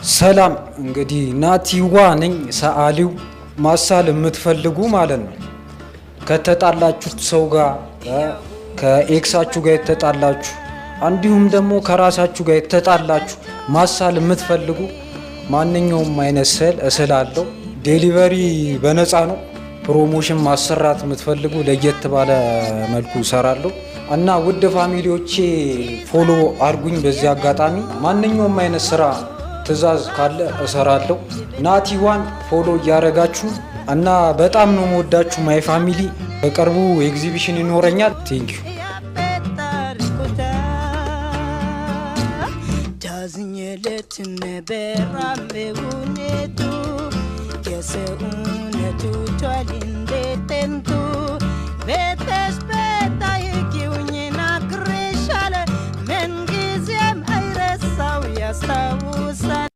ሰላም፣ እንግዲህ ናቲዋ ነኝ ሰዓሊው። ማሳል የምትፈልጉ ማለት ነው፣ ከተጣላችሁት ሰው ጋር፣ ከ ex ኣችሁ ጋር የተጣላችሁ፣ እንዲሁም ደግሞ ከራሳችሁ ጋር የተጣላችሁ፣ ማሳል የምትፈልጉ ማንኛውም አይነት ስዕል እስላለሁ። Delivery በነፃ ነው። Promotion ማሰራት የምትፈልጉ ለየት ባለ መልኩ እሰራለሁ እና ውድ family ዎቼ follow አድርጉኝ። በዚህ አጋጣሚ ማንኛውም አይነት ስራ ትዕዛዝ ካለ እሰራለሁ። ናቲዋን follow እያደረጋችሁ እና በጣም ነው መወዳችሁ my family። በቅርቡ ኤግዚቢሽን ይኖረኛል። Thank you. ምንጊዜም አይረሳው ያስታውሳል።